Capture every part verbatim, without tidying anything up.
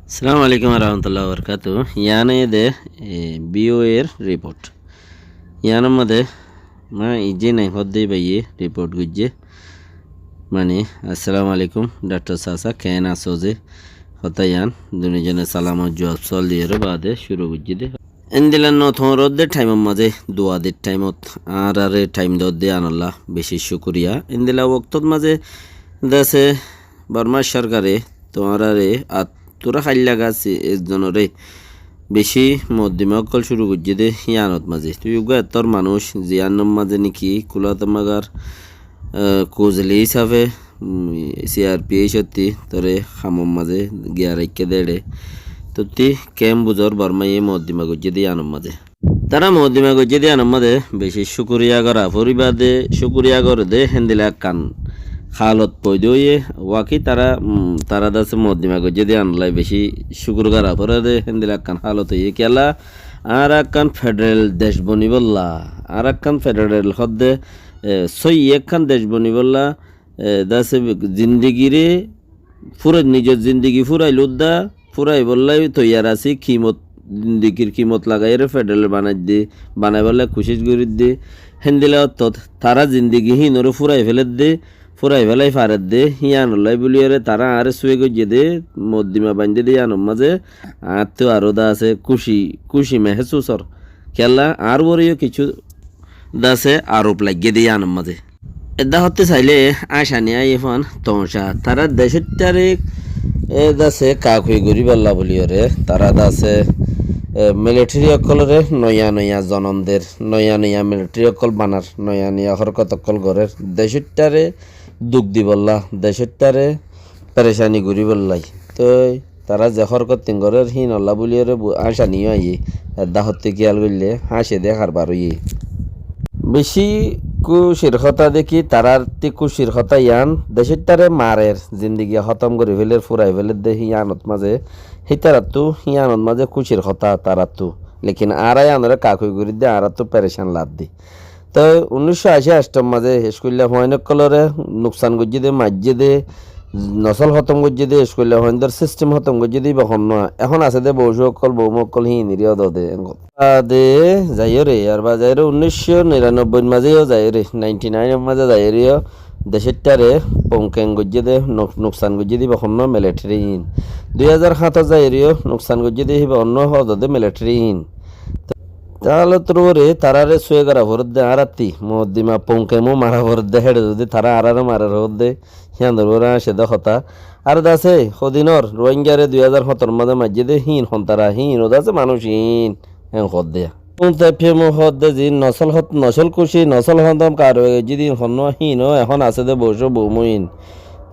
Assalamu alaikum warahmatullahi wabarakatuh. Yián óilde, e, B O A r report. Yiánor mazé, ma, ijje nai hoódde báiye report goijjé. Mani, assalamu alaikum, Daktor Sasa, keén asó ze? Hotá yián, dunizone salam or juab sual diyóre baade cúru goijjé dé. Endilla no tuáñr ódde thaimor mazé, duadir thaimot, añáráre thaim doódde yiánolla beci cúkuriya. Endilla woktót mazé dase Bormar sorkare tuáñráre attura háilla gas e-, ekzonoré beci moddima ókkol cúru goijjé dé yiánot mazé. Tui uggúa ettór manúic ziyánor mazé néki kúla tamagar, e, kuzeli hísafe, um, C R P H ottí toré hamor mazé giya raikké dé eçé. Tottí keén buzor Bormaye moddima goijjé dé yiánor mazé. Tará moddima goijjé dé yiánor mazé beci cúkuriya gora foribá dé, cúkuriya goré dé héndilla ekkán hálot foida óiye, waki tará, um, tará dase moddima goijjé dé yiánolla beci cúkur gora foré dé héndilla ekkán hálot óiye. Kiyólla, añára ekkán federal dec bonibólla, añára ekkán federal hoódde, e, sóiyi ekkán dec bonibólla, e, dase zindigiré fúrai, nizor zindigi fúrai lodda, fúraibólla toiyar así, kimot, zindigir kimot lagaiyóre federal banaidde, banaibólla kucíc gorídde, héndilla ottót tará zindigi híinoré fúrai féledde, fúrai félai faredde, híanolla bóliyoré tará añáre sué goijjé dé, moddima baindé dé yiánor mazé, añáttu aró dase kúci, kúci mehésus ór. Kiyólla, añár uore yó kissú dase arop laiggé dé yiánor mazé. Edda hottí sailé añcani aiyé fán toñca. Tará decóttaré, e, dase kakui goríbolla bóliyoré, tará dase, e, militeri ókkoloré noya noya zonom der, noya noya militeri ókkol banar, noya noya hórkot ókkol gorér, decóttaré duk dibolla, decóttaré perecani goríbolla. Toi tará ze hórkottín gorér híinolla bóliyoré bu-, añcani yó aiyé. Edda hottí kiyál goillé háñce dé harbar óiye. Beci kúcir hotá dé ki, tarár tí kúcir hotá yián, decóttaré marer, zindigi hótom gorí féler, fúrai féler dé híyanot mazé, hítarattú híyanot mazé kúcir hotá taráttu. Lekin añára yíanoré kakui gorídde, añáráttu perecan laddí. Toi unnúiccó ací aictór mazé eskuilla fuain ókkolóre nuksan goijjé dé, maijjé dé, nosól hótom goijjé dé, eskuilla fuaindór sistem hótom goijjé dé, íba honnúa. Ehón asé dé boucú ókkol, boumú ókkol híiniré ódode. Baade zaiyóre, yar baade zaiyóre unnúiccó niranobbóir mazé yó zaiyóre, nainti nainor mazé zaiyóre yó decóttaré ponkeng goijjé dé, nuk-, nuksan goijjé dé íba honnúa militeri híin. Dui házar hátot zaiyóre yó nuksan goijjé dé íba honnúa ódode militeri híin. Te hálottor uore taráre sué gora foredde, añárátti moddima ponkemu mara foredde, héçe zodi tará añáráre marer foredde, híanor uore añcé dé hotá. Ar dase hodinor Ruáinggare dui házar hóñttor mazé maijjé dé híin hon tará, híin ó dase manúic híin, en hoódde. Punte piyemu hoódde zin nosól hot-, nosól kuci, nosól hótom karwai goijjé dé híin honnúa híin ó, ehón asé dé boucú boumú híin.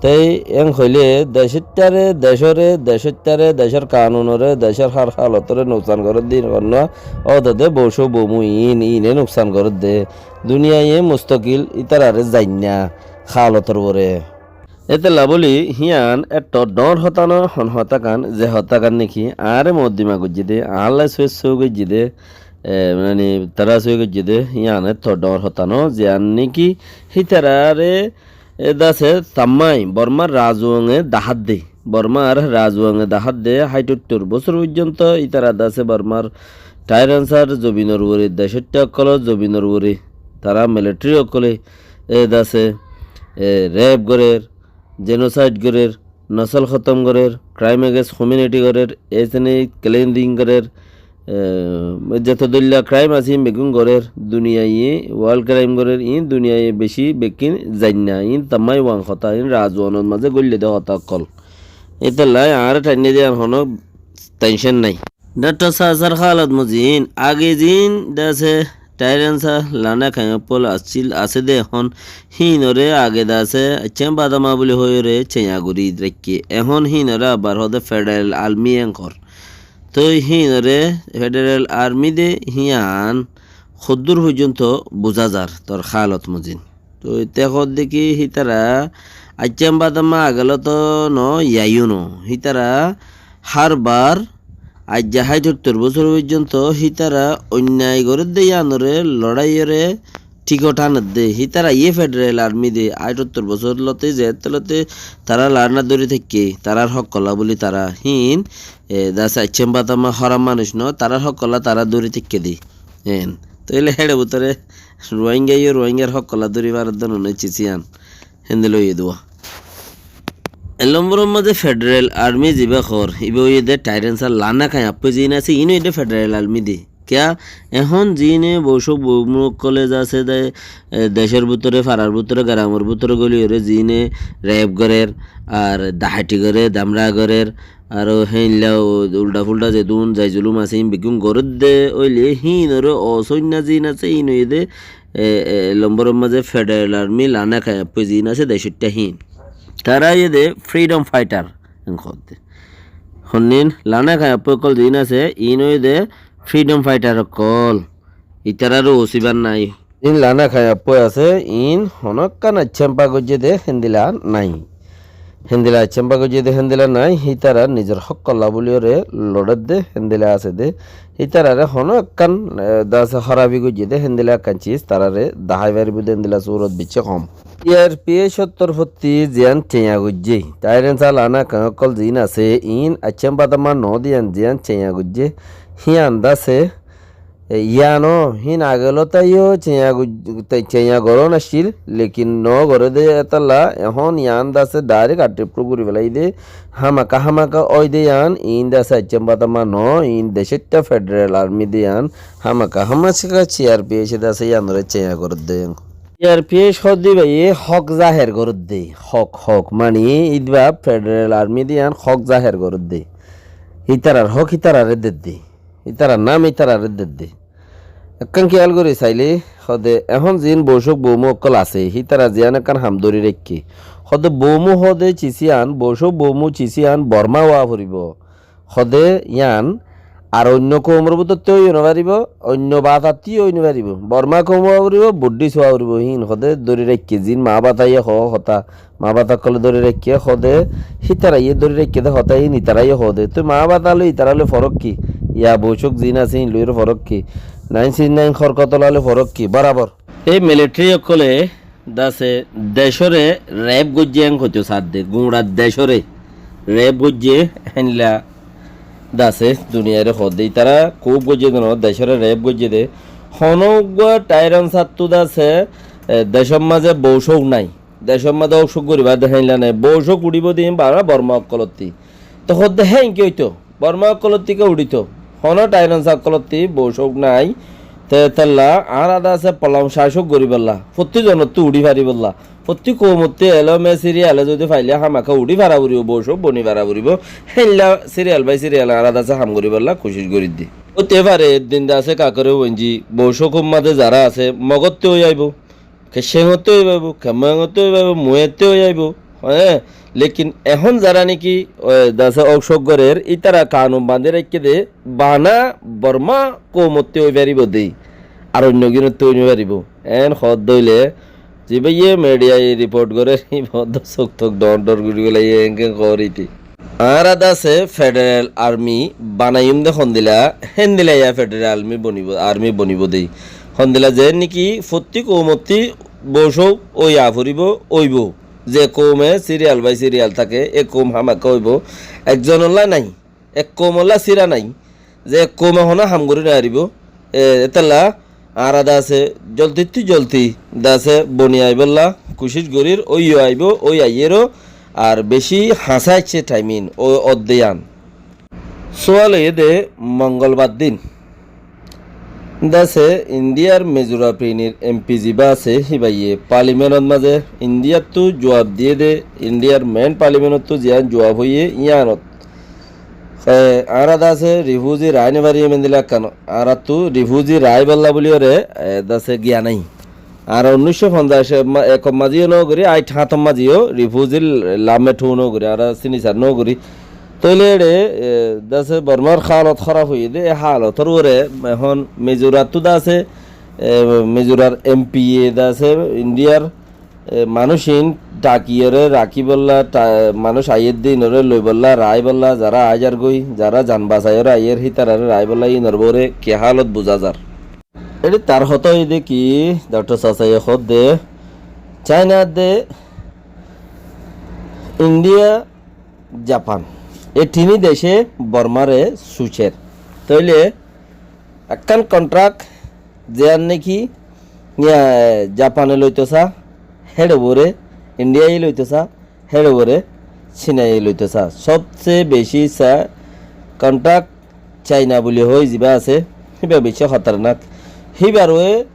Tei en hoilé decóttaré, decóre, decóttaré, decór kanunoré, decór hár halotoré nuksan gorédde honnúa, ódode boucú boumú híin, híine nuksan gorédde. Duniyaye mustokil ítararé zainna halotor uore. Étella bóli hían etto dhoóñr hotá no, hon hotákan, ze hotákan néki añáre moddima goijjé dé, añálla sué sué goijjé dé, e, mani tará sué goijjé dé, hían etto dhoóñr hotá no, ziyán néki hítararé E dase tammái Bormar razuonge dahádde. Bormar razuonge dahádde, háit óttor bosór foijjonto ítara dase Bormar thair ansar zobinor uore, decóitta ókkolor zobinor uore, tará militeri ókkole e dase, e, rep gorér, jenosaid gorér, nosól hótom gorér, kraim egenst humaniti gorér, etnik klenjing gorér, e, zeto dóilla kraim asé, ín beggún gorér, duniyaye, wold kraim gorér, ín duniyaye beci bekkín zainna, ín tammái uang hotá, ín razuonot mazé góille dé hotá ókkol. Étella añáre thainne dé ar honó tencon nái. Daktor Sasar hálot mozin, age zin dase thair ansar lana kaiñoppol asíl, asé dé ehón híinoré age dase accá badama buli hoiyóre ceiña gorí raikké. Ehón híinoré abar hoóde federal armi enkor. Toi híinoré federal armi de hían hoddúr foijjonto buzá zar tor hálot mozin. Toi te hoódde ki hítara accá badama agelóto no, yaiyó no. Hítara hár bar aijja háit óttor bosór foijjonto hítara oinnai gorédde yíanoré loráiyoré thíko thaner de, hítara yé federal army de, aicóttor bosór lote ze etté lote tará larna dóri táikke, tarár hók olla bóli tará híin, e, dase aiccén bátamá hóram manúic no, tarár hók olla tará dóri táikke de. En. Tóile héçe bútore Ruáinga yó Ruáingar hók olla dóri faredde no, no, cisían. Héndilla óiye dé. Ek lomboror mazé federal army zibá hoór, ibá óiye dé Tyrant Sir Lana Khañappói ziín asé, iín óiye dé federal army dé. Kiyá, ehón ziíne boucók boumú ókkole zasé dé, e, decór bútore, farar bútore, geramor bútore góliyoré ziíne rep gorér, ar daháiti goré, damra gorér, aró héinla u-, uldha-fuldha zedún zai-zulúm asé, híin beggún gorédde óile híinoré osóinna ziín asé, híin óiye dé e, e, lomboror mazé federal army Lana Khañappói ziín asé decóitta híin. Tará óiye dé freedom fighter, en hoódde. Honnín Lana Khañappói ókkol ziín asé, iín óiye dé freedom fighter ókkol. Ítararó osíbar nái. Iín Lana Khañappói asé, iín honókkan aiccámpa goijjé dé héndila nái. Héndila aiccámpa goijjé dé héndila nái, hítara nizor hók olla bóliyoré lorédde héndila asé dé. Ítararé honó ekkán, e, dase hórafi goijjé dé héndila ekkán cis tararé dahái faribó dé héndila surot bicí hom. C R P F or torfótti ziyán ceiña goijjé, Tyrant Sir Lana Khañ ókkol ziín asé, iín aiccámpa tamma noó dé yían ziyán ceiña goijjé, híyan dase, e, yíano híin age lótaiyó ceiña goi-, te-, ceiña gorón accíl, lekin noó goré dé étalla, ehón yían dase direct attempt gorí félai dé, hámaka hámaka ói dé yían, iín dase aiccámpa tamma noó, iín decóitta federal army dé yían, hámaka hámaka C R P F e dase yíanoré ceiña gorédde. C R P F hoódde íbayé hók zaher gorédde, hók, hók, mani íba federal army dé yían hók zaher gorédde. Ítarar hók ítararé dedde. Ítarar nam ítararé dedde. Ekkán kiyál gorí sailé, hoóde ehón ziín boucók boumú ókkol asé, hítara ziyán ekkán ham dóri raikké. Hoóde boumú hoóde cisían, boucók boumú cisían Bormá ówa foribó. Hoóde yían ar oinno koumor bútotté ói nofaribó, oinno bátattí ói nofaribó. Bormá koum ówa foribó, Buddhist ówa foribó, híin hoóde dóri raikké, ziín maábataye hoó hotá. Maábata ókkole dóri raikké hoóde, hítaraye dóri raikké dé hotá híin itaráye hoóde. Toi maábata loi itará loi forók ki? Ya boucók ziín asé híin loiyóre forók ki? Nine six nine hórkot ola loi forók ki? Borabor. Ei military ókkole dase decóre rep goijjé en hoitó sadde, guñça decóre rep goijjé héinla dase duniyaire hoóde. Itará kub goijjé dé no, decóre rep goijjé dé. Honó uggúa Tyrant Sir ttu dase, e, decór mazé boucók nái. Decór mazé óuk sóuk goríbar dé héinla nái. Bou sóuk uçíbo dé iín bara Bormá ókkolottí. Te hoódde héen ki óito? Bormá ókkolottí ké uçíto? Honó Tyrant Sir ókkolottí bou sóuk nái. Te étella añára dase polom cai sóuk goríbolla, fottí zonottú uçí faribólla, fottí koumottú elome siriyale zodi faile hámaka uçí fara foribó, bou sóuk boni fara foribó. Héinla siriyal bai siriyal añára dase ham goríbolla kucíc goríddi. Óite fare eddin dase kakore uenji bou sóuk ummade zará asé Mogottú ói aibó. Ke Céngottú ói faibó, ke Moyongottú ói faibó, Muettú ói aibó, hé, lekin ehón zará niki, e, dase óuk sóuk gorér, ítara kanun bañdí raikké dé, bana Bormá koumottú ói faribó dé, ar oinno gínottú ói nofaribó. En hoódde óile, zibáye media ye report gorér, ibá hoódde sóuk tóuk dhoóñr dhoóñr gorí félaiye, enken hoór íte. Añára dase federal army banaiyúm dé hondila, héndila yá federal army bonibó, army bonibó dé. Hondila ze niki fottí koumottí bou sóuk óiya foribó, óibou. Ze koume siriyal bai siriyal táke, e koum hámakka óibou. Ekzonolla nái, ek koumolla sira nái. Ze ek koume honó ham gorí nofaribó. E, étella añára dase joldittú joldi dase boni aibólla kucíc gorír, óiyo aibó, ói aiyéró, ar bicí hañsá aiccé thaimín, ó, ódde yían. Sóal óiye dé mongolbar din. Dase Indiyar Mizura pinir M P zibá asé, híbaye parliamenot mazé Indiyattú juab diyé dé, Indiyar main parliamenottú ziyán juab hoiyé yíanot. E, añára dase rifuzi raái nofariyum endila ekkán, añárattú rifuzi raáibolla bóliyoré, e, dase giya nái. Añára unnúiccó fonzaic ma-, ekot mazé yó nógorí, áit háñtot mazé yó rifuzi lamé thu nógorí, añára sinisar nógorí. Tóile eçé, e, dase Bormár hálot hóraf óiye dé, e hálotor uore ehón Mizurattú dase, e, Mizurar M P e dase Indiyar e, manúic iín dhakiyóre rakíbolla, ta-, manúic aiyér dé iínoré loibolla, raáibolla, zará aizargói, zará zan basaiyóre aiyér, hítararé raáibolla, iínor uore ki hálot buzá zar. Ede tar hotá óilde ki, Doktor Sasaye hoódde, Caina de, Indiya, Japan, e tini dece Bormare sucer. Tóile ekkán kontrak ziyán niki, iya, Japane loito sa, héçe uore Indiyaye loito sa, héçe uore Cinaye loito sa. Sobse beci sa kontrak Caina buli hoi ziba asé, híba beci hotornak. Híbar uore,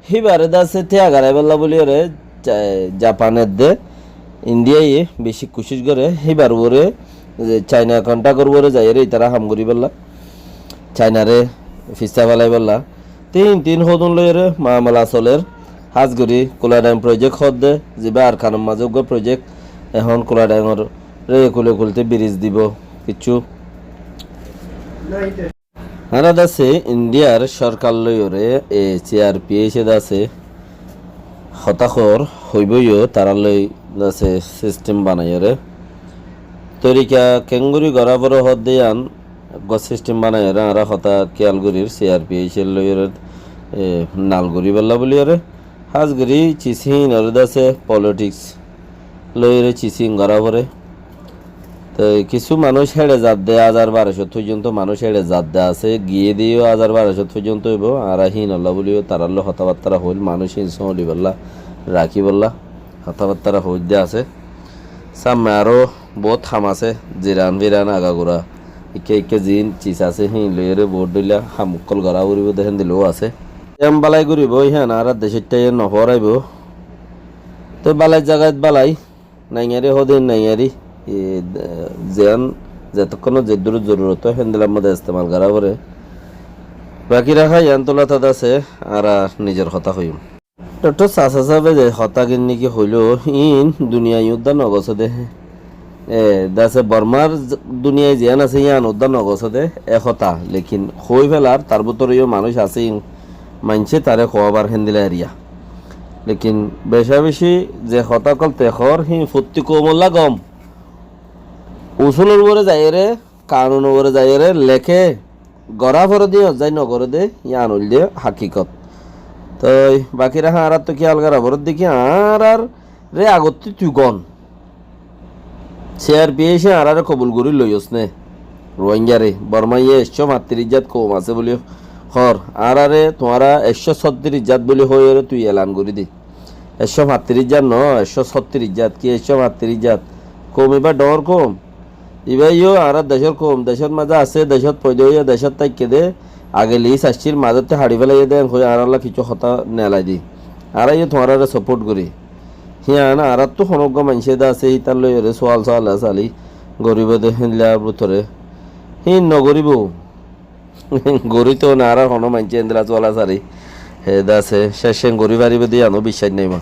híbare dase tiya garaibálla buli uore, Ja-, Japan edde Indiyaye beci kucíc gore, híbar uore, ze Caina kontrakor uore zaiyóre itara ham goríbálla, Cainare fissa felaibálla. Tin tin hodun loiyóre mamala soler. Hás gorí Kuladang projek hoódde, ziba Arkanor mazé uggúa projek, ehón Kuladangor re kule kulte biris dibo, kiccú. Añára dase Indiyar sorkar loiyóre, e C R P H e dase hotá hoór, hoibóiyo tarár loi dase sistem banaiyóre. Torika keéngorí gorá foré hoódde yían, eggúa sistem banaiyóre añára hotá kiyal gorír, C R P H e loiyóre, e, nal goríbolla buliyóre. Hás gorí cisínoré dase politiks loiyóre cisín gorá foré. Toi kissú manúic héçe zadde, házar barocót foijjonto manúic héçe zadde asé, giyé de yó házar barocót foijjonto óibo, añára híinolla buliyó tarár loi hotábattára hoóil, manúic híin sómolibólla, rakíbolla hotábattára hoóidde asé. Sámme aró boóut ham asé, ziran firan agagura, ikká ikká ziín cis asé, híin loiyóre boóut dhoilla ham ókkol gorá foribó de héndilla ó asé. Yían bálai goríbo, hían añárar decóitta yó nofoóraibó. Toi bálai zagat bálai, naiyári hodin naiyári, e, de-, ziyán zetokkónot zeddúrot zorurot ói, héndillar modde estemal gorá foré. Baki raká yían tulá tát asé, añára nizor hotá hoiyúm. Doktor Sasa sábe ze hotágin niki hoiló, iín duniyai uddá nogosé dé. E, dase Bormar z-, duniyai ziyán asé, yían uddá nogosé dé, e hotá. Lekin hoói felar, tar bútore yó manúic asé, iín maincé taré hoóbar héndilla eriya. Lekin beca beci ze hotá ókkol te hoór, híin fottí koumolla gom. Usúlor uore zaiyóre, kanunor uore zaiyóre leké, gorá foré dé, zai nogoré dé, yían óilde hakikot. Toi baki raká añáráttu kiyal gorá foré dé ki, añáráre agottí tui gon? C R P H e añáráre kobul gorí loiyós né? Ruáingaré, Bormaye ekcó fañttiríc zat koum asé buli hoór, añáráre tuáñra ekcó sóttiríc zat buli hoiyóre tui elan gorí dé. Ekcó fañttiríc zat no, ekcó sóttiríc zat, ki ekcó fañttiríc zat? Koum ibá dhoóñr koum. Ibá yó añárar decór koum, decór mazé asé, decót foida óiye, decót táikke dé, age lis aiccíl, mazótte haçi félaiyé dé, en hoi añárálla kissú hotá nelai di. Añára yó tuáñráre sapót gorí. Híyan añáráttu honó uggúa maincé dé asé, hítar loiyóre sual suala sali goríbo dé, héndillar bútore. Híin nogoríbo. Gorí to na, añárar honó maincé héndilla suala sali. Hé dé asé, céccen gorí faribó dé, yíano biccác nái ma.